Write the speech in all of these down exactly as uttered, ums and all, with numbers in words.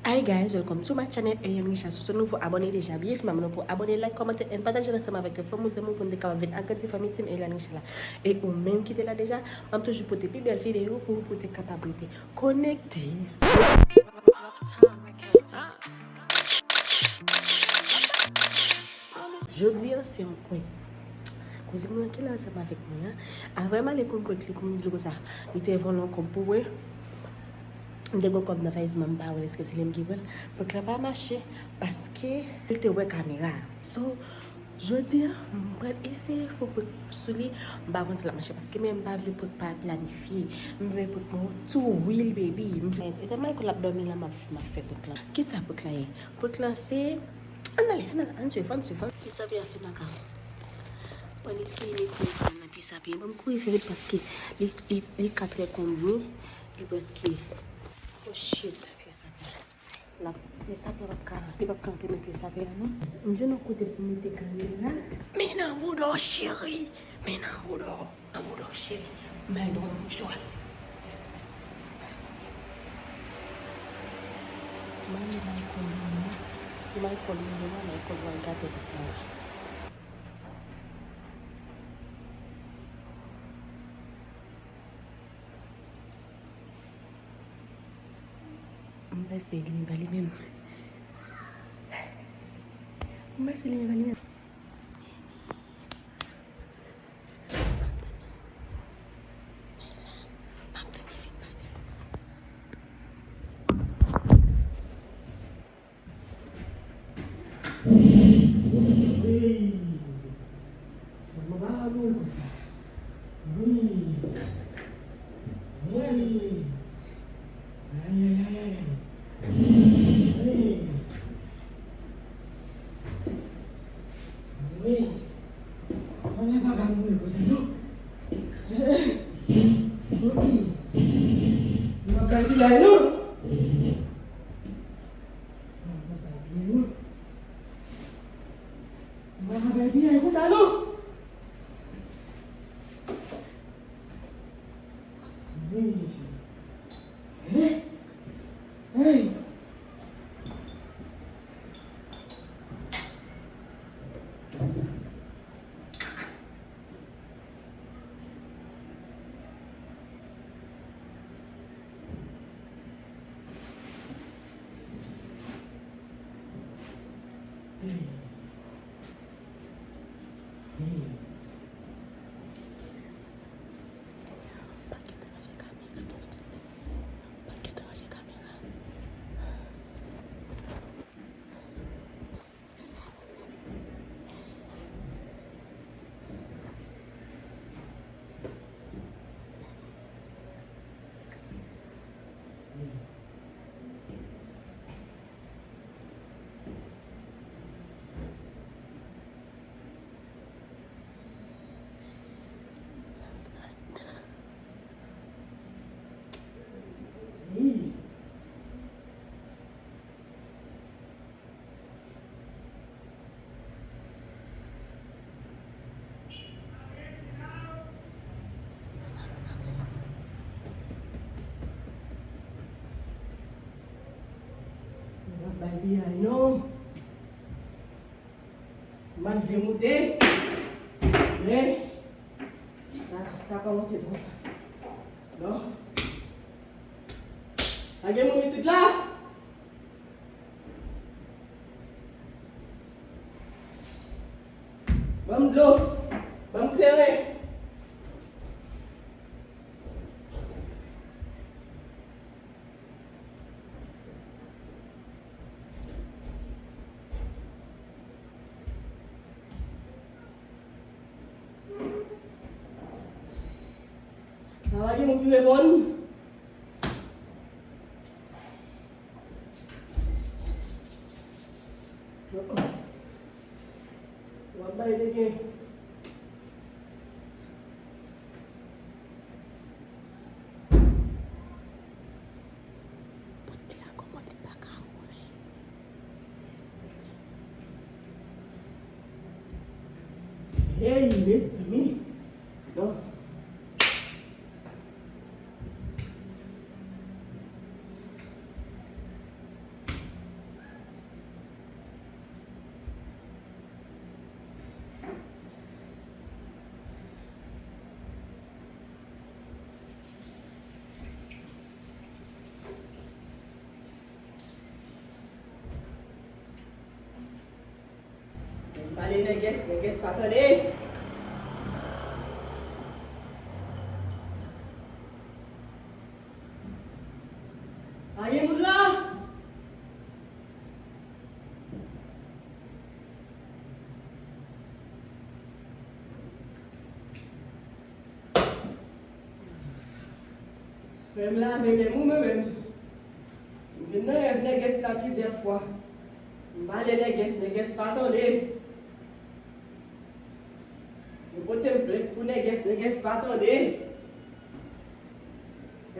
Hi guys, welcome to my channel, Eliane Richard. Si w se nouvo abòne deja, byen fini abòne pou abòne, like, kòmante, and pataje l ansanm avèk yon fanmi, zanmi w pou n te kapab vin agrandi fanmi Team Eliane Richard la. E ou menm ki te la deja, m ap toujou pote pi bèl videyo pou ou, pou w te kapab rete konekte. Jodi a, se yon prank. Kouzin mwen ki la ansanm avèk mwen an. Avan m ale pou m prank li, pou m di l konsa, li te volan kòb pou mwen. M te gen kòb nan valiz mwen, m pa wè l, èske se li menm ki pran l. Prank la pa mache, paske li te wè kamera. So, jodi a, m pral eseye fè yon prank sou li. M pa konn si l ap mache, paske men m pa vle prank pa planifye. M vle prank mwen too real, baby. M vle, etan Michael ap dòmi la, m ap, m ap fè prank la. Kisa prank la ye? Prank la se, ann ale, ann ale, ann swiv, ann swiv, ann. Pye sapyen an fè makawon. Mwen eseye netwaye kò m nan pye sapyen. Ban m kouri fè vit paske li, li, li ka trè konbyen. Li prèske, oh shit, pye sapyen. La, pye sapyen p ap ka, li p ap ka antre nan pye sapyen an, non. M jwenn yon kote pou m mete kamera. Men nan bouda w, cheri. Men nan bouda w. Nan bouda w, cheri. Mwen dwe yon mouchwa. Mwen Michael li menm. Se Michael li menm, Michael pral gate tout mwen. M panse li menm pa li menm. M panse li menm pa li menm. Wi. Fò m pa mouri konsa. Wi. Wi. Ay, ay, ay, ay, ay. Wi. Wi. Fò m pa mouri konsa, non. Wi. M pa bay li la, non. M pa bay li la, non. M pa bay li la, konsa, non. Hey! Hey! Hey! Hey! Pa t gentan ranje kamera, pa t gentan ranje kamera. Bay piyay non. M pa t vle moute. Men, sa, sa kòmanse twò ta. Non. Pa gen moun isit la? Ban m dlo. Ban m kleren. Pa gen moun ki reponn. W ap bay dege. Pòt la kòmòde pa ka ouvè. Hey, mezanmi. Non. Ale nègès, nègès pa tande. Pa gen moun la? Menm lave menm ou menm menm. M vin nan rèv nègès la plizyè fwa. M pale nègès, nègès pa tande. Yo pote m plent pou nègès, nègès pa tande.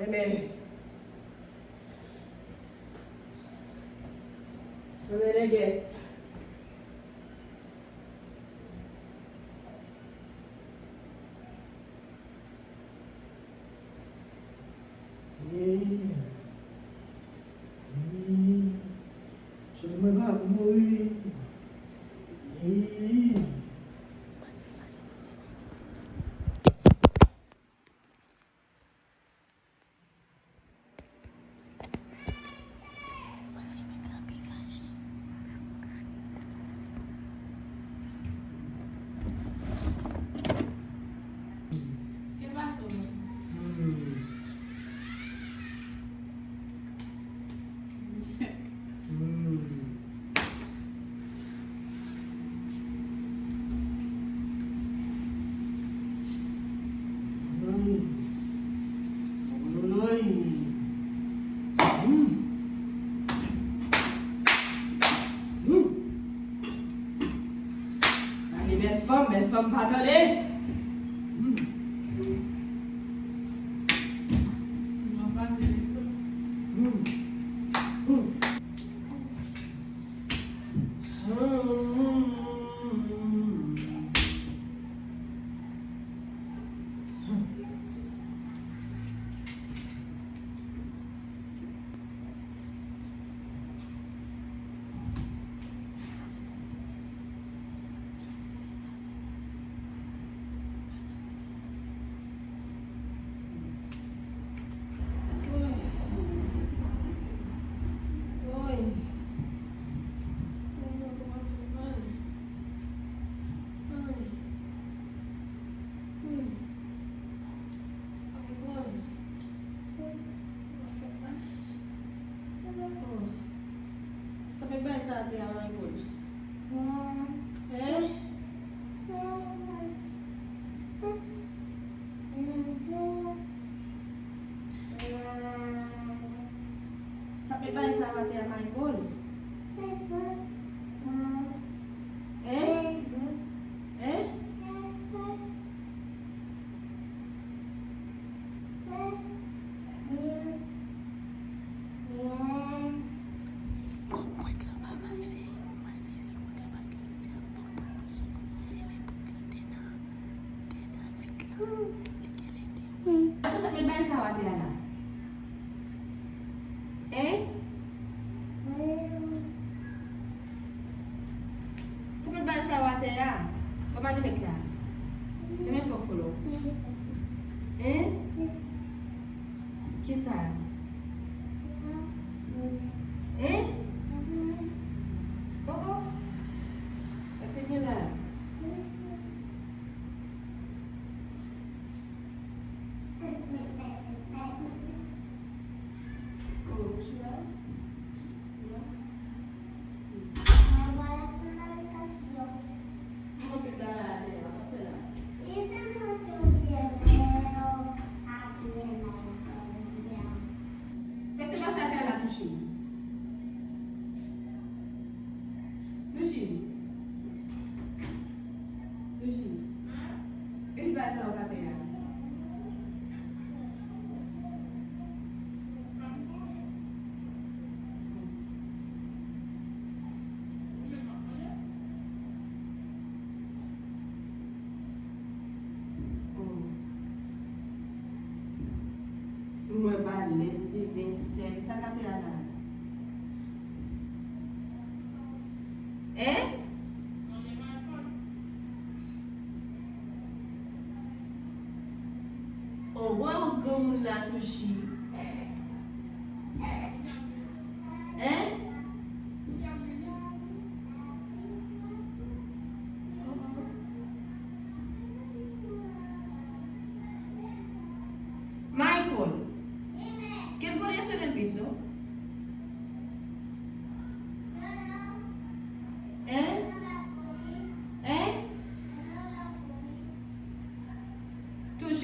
Enben. Enben nègès. Hey. Hey. Sèl mwen pa mouri. Hey. Gade bèl fanm, bèl fanm pa tande. Sa mèt bay sa atè a, Michael? Hein? Sa mèt bay sa atè a, Michael? Hein? Hein? Kòm wèg la pa mache, m al vire wèg la paske jodi a fòk mwen bouche. Lele bouk la te nan, te nan vit la. Li gen lete. Ato sa mèt bay sa w atè a la? Hein? Sa mèt bay sa w atè a? Ban m alimèt la. Te men fò folo. Hein? Kisa? Hein? Oh, oh. Sa te gen la? Oh, bouch la? Non. Sa k te pase atè a la, Touchy? Touchy. Touchy. Epi bagay sa yo k atè a. Oh. Mwen pa lendi vennsèt. Sa k atè a la? Hein? Oh, wè yon granmoun la Touchy. Hein?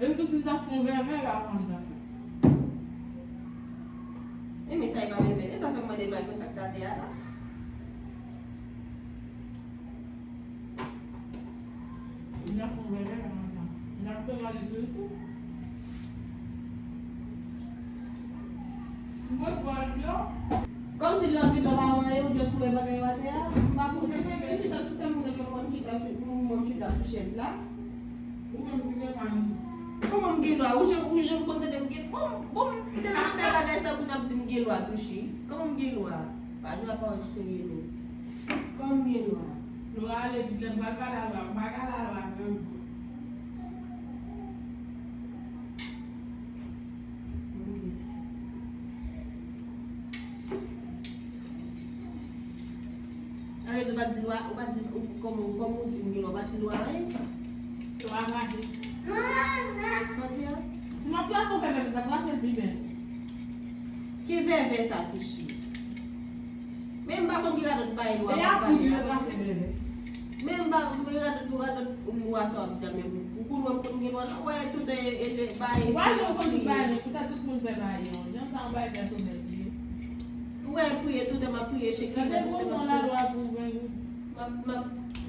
E m tou si m ta fè yon vèvè la, kòman m ta fè? E men sa e pa vèvè, e sa fè m mande Mike sa k t atè a la. N ap fè yon vèvè la, manman. N ap fè gade sou YouTube. M pot bòl yo. Kòmsi lòt videyo pa wè yo, just wè bagay yo atè a. M pa pou mwen, mwen chita sou tèm, mwen mwen chita sou, mwen chita sou chèz la. Ou menm ki te pa nou. Kòman m gen dwa? Ou jan, ou jan m konn tande m gen, bon, bon, m tèlman pè bagay sa pou n ap di m gen dwa touche. Kòman m gen dwa? Pa jwe a pawòl serye non. Kòman m gen dwa? Lwa ale vit, lè m pral pale a lwa, m pa ka la lwa menm. Alè, ou pa di lwa, ou pa di, ou, kòman, kòman ou di m gen lwa, ou pa di lwa anyen? Se lwa gade. Sa w di a? Si m ap trase yon vèvè, m ta trase l pi bèl. Ki vèvè sa touche? Men m pa konn ki radòt bay lwa. E a pou di yo trase vèvè. Men m pa, men radòt pou radòt lwa sa w ap di a, men pou kou lwa m konn gen lwa la, wè tout e, e, e, bay. Ou pa janm konn ki bay, men poutèt tout moun fè bay yo. Jan sa yon bay pèsonèl li ye. Ou wè priye, tout tan m ap priye, cheke. Gade bon son la lwa pou ven. M ap, m ap,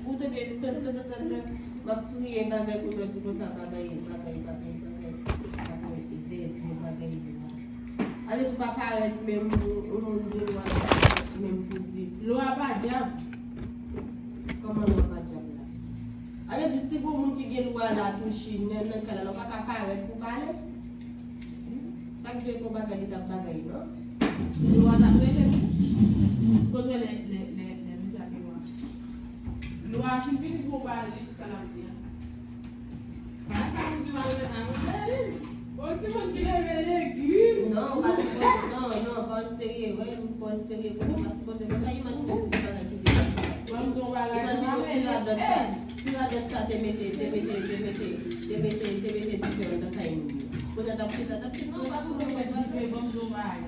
ou tande, tande, tande, tande, m ap priye bagay pou yo di konsa, bagay, bagay, bagay, bagay, bagay, bagay, bagay, bagay. Ale tou pa parèt menm, ou, ou, ou, ou, menm pou di. Lwa pa dyab. Kòman lwa pa dyab la? Ale di, si pou moun ki gen lwa la touche, nan, nan kay la, lwa pa ka parèt pou pale? Sa k vle pou bagay li t ap bagay, non? Lwa t ap rele, wi. Kote lè, lè, lè, lè mesye ap gen lwa? Lwa, si l vini pou w pale, se sa l ap di a. Sa ka moun ki pa leve nan yon legliz. Yon timoun ki leve legliz. Non, ou pa sipoze, non, non, pa serye, wi, pa serye, ou pa sipoze konsa, imajine se yon bagay ki te pase. Ban m di yon bagay, imajine si radòt sa. Si radòt sa te mete, te mete, te mete, te mete, te mete dife anndan kay moun yo. Kounye a t ap chita, t ap chita, non, pa pou nou mèt bagay.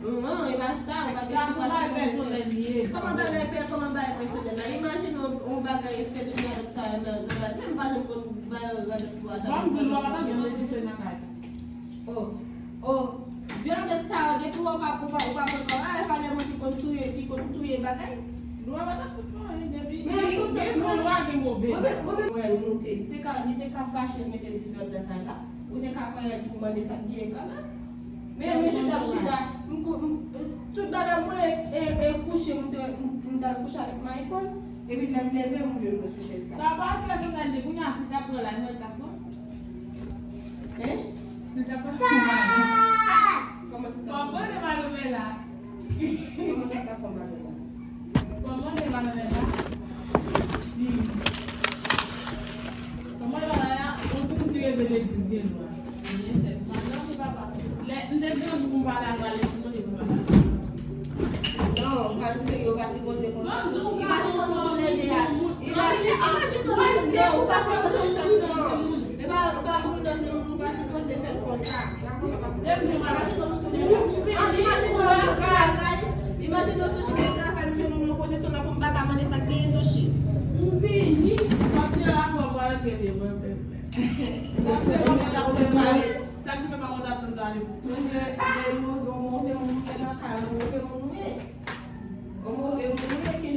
Non, e pa sa, ou pa gen chita. Kòman bagay pè, kòman bagay pèsonèl la? Imajine yon, yon bagay fèt epi radòt sa nan, nan bal. Menm pa janm konn bagay radòt pou a sa. Ban m di, lwa pa t ap janm mete dife nan kay. Oh, oh. Vyolat sa yo, depi w pa, w pa, w pa konn kòman, e pa lè moun ki konn touye, ki konn touye bagay. Lwa pa t ap fout mwen anyen, depi, men gen bon lwa, gen move lwa. Mwen, mwen, mwen, mwen, li te ka, li te ka fache, mete dife anndan kay la. Ou te ka parèt pou mande sa k genyen kanmenm. Men, men, chita, chita, m kou-, m, tout bagay mwen, e, e kouche, m te, m, m t al kouche avèk Michael. Epi lè m leve, m jwenn mwen sou chèz la. Sa pa pèsonèl li, kounye a, si t ap pran la, mwen t ap pran. Hein? Si t ap pran. Kòman si t ap pran? Kòman si t ap pran? Kòman si t ap pran? Kòman si t ap pran? Si. Kòman yo la, yon timoun ki leve legliz gen lwa. Lè m te grandi pou m pa la lwa, lè m te grandi pou m pa la lwa. Non, pa serye, ou pa sipoze konsa. Imajine nou toulède a. Imajine, imajine nou toulède a, ou pa sipoze fè non. E pa, ou pa pou inosè moun, ou pa sipoze fè l konsa. Imajine nou toulède a. Imajine nou toulède a. Imajine nou touche nan travay, m jwenn nou nan pozisyon la pou m pa ka mande sa k genyen touche. M vini, m ap gen rapò pou ale trè byen, mwen menm. Sa k di papa mwen t ap tann ale pou. Mwen, mwen, mwen, mwen, mwen, mwen, mwen, mwen, mwen, mwen,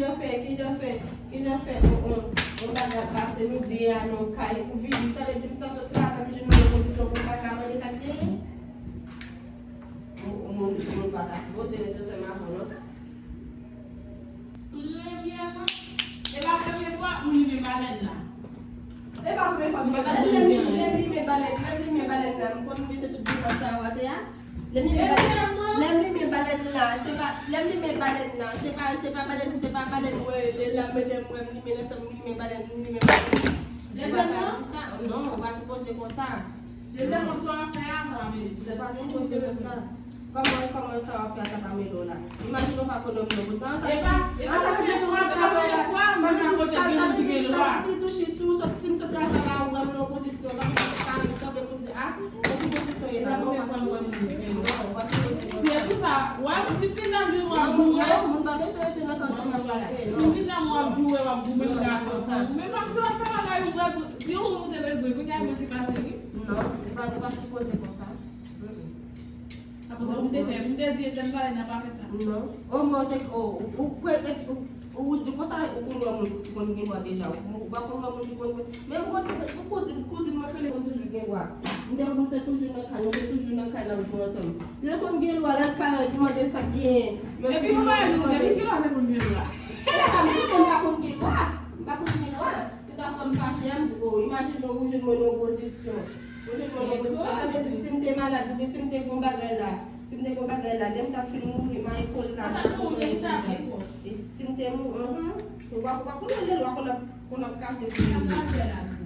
kijan fè, kijan fè, kijan fè, on, on, on bagay pase nou de a nan kay ou vini, sa vle di m ta sot la, m jwenn nan pozisyon pou m pa ka mande sa k genyen. Moun, moun, moun pa ta sipoze ret ansanm avè w, non. Premyèman, e pa premye fwa ou limen balèn la. E pa premye fwa m limen balèn. Lè m limen, lè m limen balèn, lè m limen balèn la, m konn mete tout depans sa yo atè a. Lè m limen balèn, lè m limen Balèn la, se pa, lè m limen balèn la, se pa, se pa balèn, se pa balèn mwen rele la, mete mwen m limen ansanm, m limen balèn, m limen balèn. Ou pa ka di sa. Non, ou pa sipoze konsa. Dezyèm mwen, sa w ap fè a, sa pa mele. Ou pa sipoze konsa. Kòman, kòman sa w ap fè a, sa pa mele w la? Imajine w pa konn nonm nan konsa. Sa vle di, sa vle di si w sot travay la, sa vle di, sa, sa vle di, sa vle di touche si w sot, si m sot travay la, ou wè m nan opozisyon, sa vle di, sa vle di, kanpe pou di, a, nan ki pozisyon w ye la? Non, ou pa sipoze. Non, ou pa sipoze konsa. Se pou sa, w ap di, vin nan biwo w ap joure. Non, moun pa bezwen rete nan kay ansanm avè w. Si vin nan mwen w ap joure, w ap goumen, m dakò. Men kòm si w ap fè bagay ou vre, si yon moun ou te bezwen, kounye a mwen te pase, wi. Non, ou pa, ou pa sipoze konsa. Apre sa, pou m te fè, pou m te di, etèn pale, n a pa fè sa. Non. Omwen, ou te, ou, ou, ou, ou, ou di konsa, ou konn wè moun ki konn gen lwa deja. Ou, ou pa konn wè moun ki konn, menm kote, ou kouzin, kouzin mwen, rele konn toujou gen lwa. M te, nou te toujou nan kay, nou te toujou nan kay, n ap jwe ansanm. Lè konn gen lwa, lè l parèt, mande sa k genyen. Epi, mwen pa di, depi kilè w te konn gen lwa? E sa m di, m pa konn gen lwa. M pa konn gen lwa. Se sa fè m fache a, m di, o, imajine w jwenn mwen nan opozisyon. Ou jwenn mwen nan opozisyon. Sa vle di, si m te malad, oubyen si m te gon bagay la, si m te gon bagay la, lè m t ap fin mouri, m al lekòl la, m t ap mouri. Si m te mouri, mhm. Ou pa, ou pa konnen lè lwa konn ap, konn ap kase pou ou.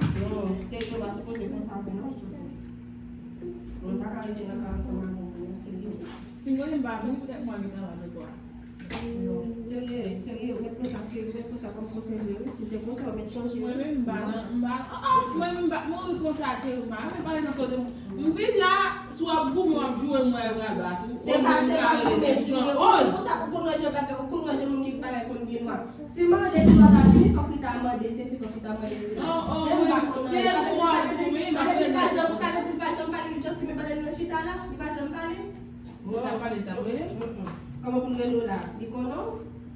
Non, se ke w pa sipoze konsa pou mwen. Mwen pa ka rete nan kay ansanm avè w, non, serye. Si mwen, m pa vini, poutèt mwen, li travay nan bwa. Non, serye, serye, ou mèt pran sa serye, ou mèt pran sa kòm konsèy mwen, wi. Si se konsa, ou mèt chanje, wi. Mwen menm, m pa nan, m pa, ah, ah, mwen menm, m pa mouri konsa, cheri, m pa renmen pale nan koze moun. M vin la, si w ap goumen, w ap joure, mwen, w pral bat ou. Se pa, se pa goumen, cheri. Ou konn wè jan bagay, ou konn wè jan moun ki parèy konn gen lwa. Si mande li pa ta vini, fòk li ta mande sesi, fòk li ta mande sela. Oh, oh, wi. Si e pou w ap goumen, m ap tande. Sa vle di li pa janm, sa vle di li pa janm pale, li just li pa nan chita la, li pa janm pale. Si w ta pale, l t ap rele? Mm, mm. Kòman pou l rele w la? Li konnen w?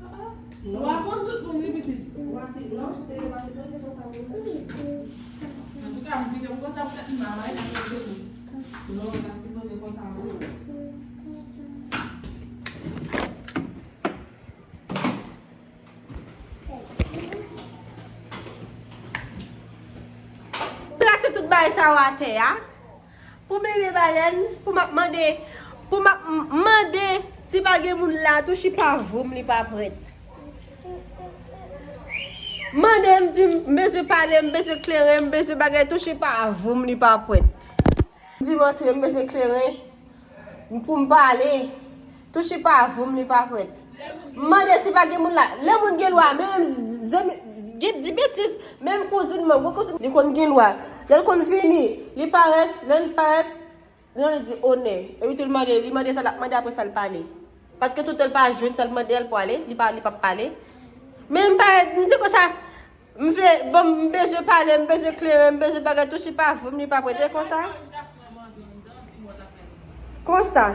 Ah, ah. Non. Ou pa konn tout moun, wi, pitit. Ou pa si, non, se, ou pa sipoze konsa, wi. Antouka, m kite pou konsa, poutèt m pa marye, m ap rele w. Non, ou pa sipoze konsa, wi. Trase tout bagay sa yo atè a. Pou m leve balèn, pou m ap mande, pou m ap m-, mande si pa gen moun la, touche pa voum, li pa prèt. Mande m, di m, m bezwen pale, m bezwen kleren, m bezwen bagay, touche pa voum, li pa prèt. M di m antre, m bezwen kleren. Pou m pale, touche pa voum, li pa prèt. M mande si pa gen moun la. Lè moun gen lwa, menm zemi, gen di betiz, menm kouzin mwen, gwo kouzin, li konn gen lwa. Lè l konn vini, li parèt, lè l parèt, li di onè. Epi tou l mande, li mande sa l ap mande, apre sa l pale. Paske toutan l pa jwenn sa l mande a, l pwale, li pa, li p ap pale. Men m parèt, m di konsa, M vle, bon, m bezwen pale, m bezwen kleren, m bezwen bagay, touche pa voum, li pa prete konsa. Konsa.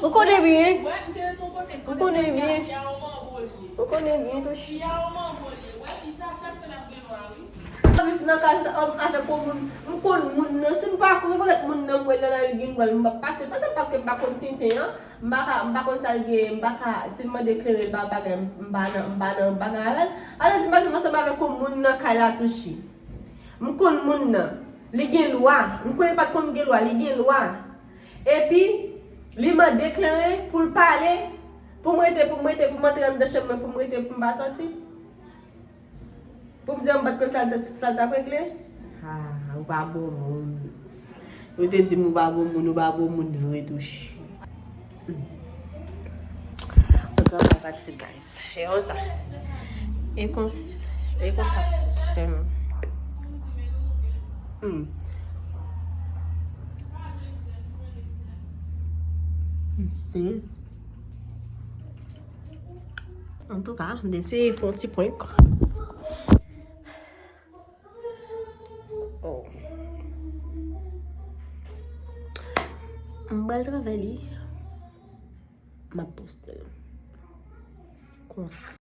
Ou konnen byen. Ou konnen byen. Ou konnen byen, touche. Viv nan kay sa, um, avèk yon moun, m konn moun nan. Si m pa rekonèt moun nan, m wè l nan la, l gen lwa, m p ap pase. Pase paske m pa konn tenten an. M pa ka, m pa konn sa l gen, m pa ka, si m mande kleren, l ba m bagay, m pa nan, m pa nan bagay avè l. Alò di m ap viv ansanm avèk yon moun nan kay la touche. M konn moun nan. Li gen lwa. M konnen l pa t konn gen lwa, li gen lwa. Epi, li mande kleren pou l pale, pou m rete, pou m rete, pou m antre anndan chanm nan, pou m rete, pou m pa sòti. Pou m di an m pa t konn sa l t, sa l t ap regle? Ah, ou pa bon moun. Yo te di m ou pa bon moun, ou pa bon moun vre touche. Mwen pran pa pati, guys. E konsa. E kons-, e konsa, sè m. Hmm. M sezi. Antouka, m te eseye fè yon ti prank. Oh. M pral travay li. M ap poste l. Konsa.